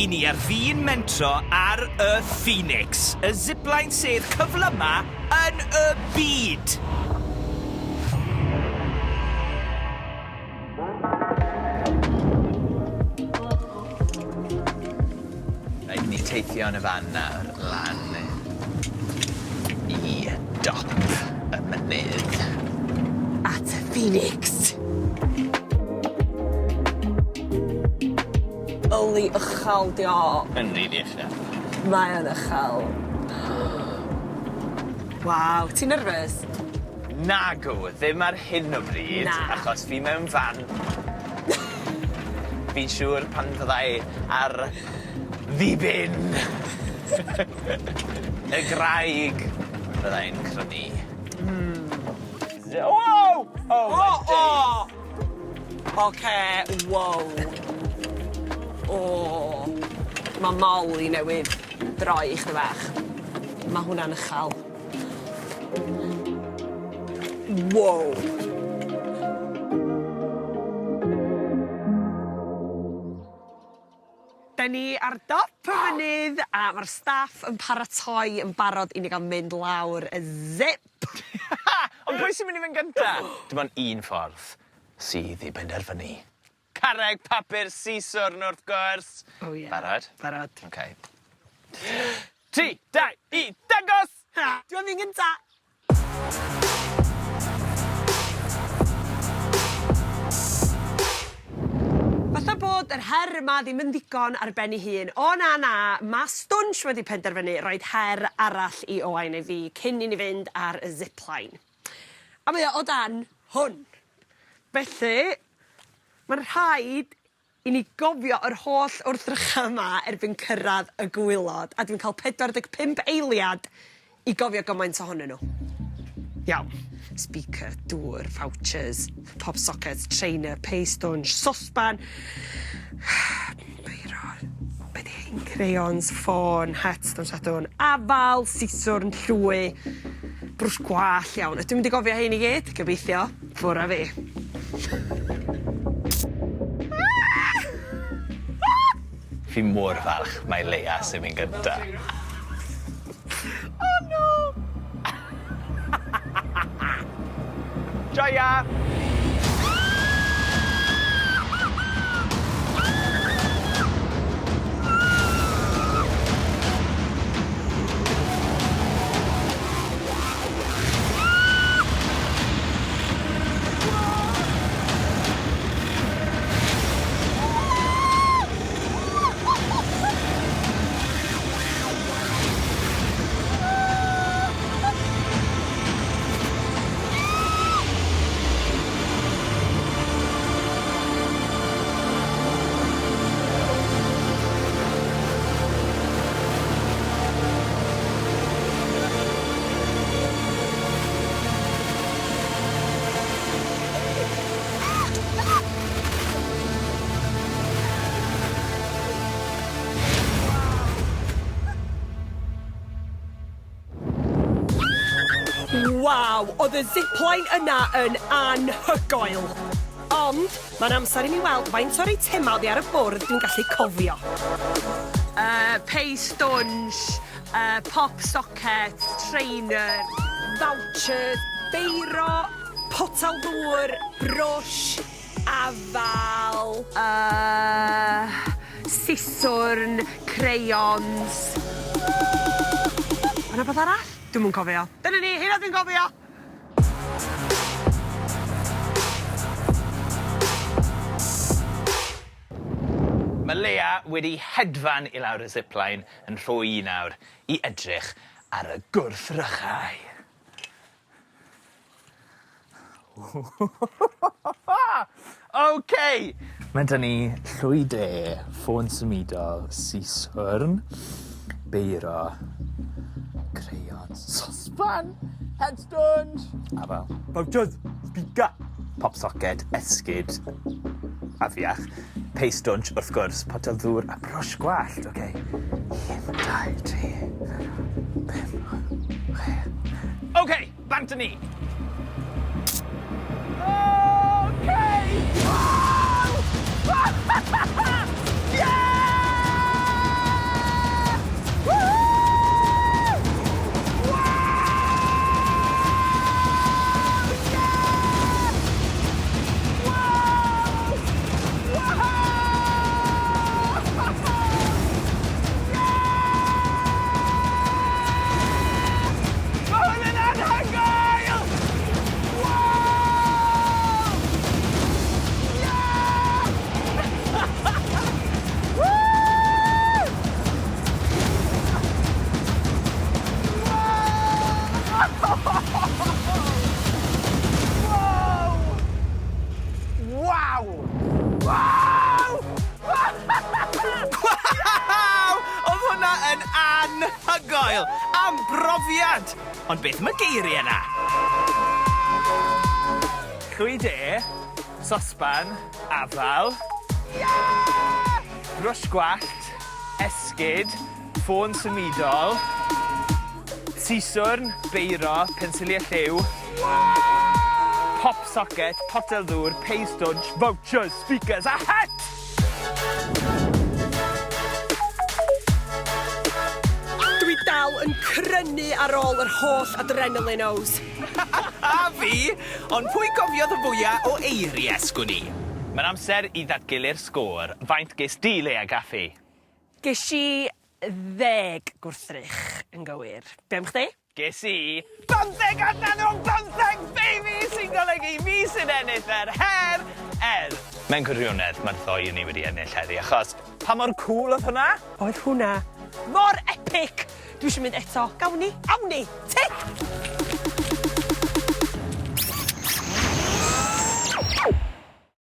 I ni ar fin mentro ar y Phoenix, y zipline sedd cyflyma yn y byd! Rhaid i ni teithio yn y fan nawr lan i dop y mynydd. At y Phoenix! Yli ychal 'di o. Yn rili uchel. Mae o'n ychal. Waw, ti'n nyrfys? Nagw, ddim ar hyn o bryd. Na. Achos fi mewn fan. Fi'n siŵr pan fyddai ar ddibyn y graig fyddai'n crynu. Hmm. Wow! Oh my days. Oce, wow. O! Ma' mol i newydd droi chdi bach. Ma' hwnna'n ychal. Wow! 'Dan ni ar dop y mynydd a ma'r staff yn paratoi yn barod i ni ga'l mynd lawr y zip. Ond pwy sy'n mynd i fynd gynta? Dim ond un ffordd sydd i benderfynu. Carreg, papur, siswrn wrth gwrs. O ie. Barod? Barod. Oce. Tri, dau, un, dangos! Ha! Dwi am fynd gynta! Fatha bod yr her yma ddim yn ddigon ar ben ei hun. O na na, ma' Stwnsh wedi penderfynu roid her arall i Owain neu fi cyn i ni fynd ar y zipline. A mae o o dan hwn. Felly, ma'n rhaid i ni gofio yr holl wrthrycha yma erbyn cyrradd y gwilod a dwi'n ca'l 45 eiliad i gofio gymaint ohonyn nhw. Iawn. Speaker, dŵr, vouchers, pop socket, trainer, paste sponge, sosban, beiro, be' 'di hein? Crayons, ffôn, het nos Sadwrn, afal, siswrn, llwy, brwsh gwallt, iawn. Ydw i'n mynd i gofio hein i gyd? Gobeithio. Ffwr â fi. Fi mor falch mai Leia sy'n mynd gynta. Oh no! Joia! Waw, oedd y zipline yna yn anhygoel! Ond, mae'n amser i mi weld faint o'r eitemau oddi ar y bwrdd dwi'n gallu cofio. Uh, paste sponge, uh, pop socket, trainer, vouchers, beiro, potel ddŵr, brwsh, afal, uh, siswrn, crayons. Ma' 'na wbath arall? Dwi'm yn cofio. Dyna ni, hynna dwi'n gofio! Mae Leia wedi hedfan i lawr y zipline yn rhwy i nawr i edrych ar y gwrthrychau. Oce! Mae 'da ni llwy de, ffôn symudol, siswrn, beiro, crayons, sosban, headstones, afal, vouchers, speaker, pop socket, esgid, afiach, paste stwnsh wrth gwrs, potel ddŵr a brwsh gwallt, oce. 1, 2, 3, 4, 5, 6. Oce, bant â ni! Oce! Wow! Yeah! Anhygoel! Am brofiad! Ond beth am y geiriau 'na? Llwy de, sosban, afal. Brwsh gwallt, esgid, ffôn symudol, siswrn, beiro, pensiliau lliw, pop socket, potel ddŵr, pei stwnsh, vouchers, speakers a het! Dwi dal yn crynu ar ôl yr holl adrenaline Ows. A fi! Ond pwy gofiodd y fwya o eirie, sgwn i? Mae'n amser i ddatgelu'r sgôr. Faint ges di, Leia Gaffi? Ges i ddeg gwrthrych yn gywir. Be am chdi? Ges i bymtheg allan o bymtheg, baby! Sy'n golygu fi sy'n ennill yr her! Er, mewn gwirionedd, mae'r ddou o ni wedi ennill heddi, achos pa mor cŵl oedd hwnna? Oedd hwnna mor epic! Dwi eisiau mynd eto. Gawn ni? Awn ni! Tic!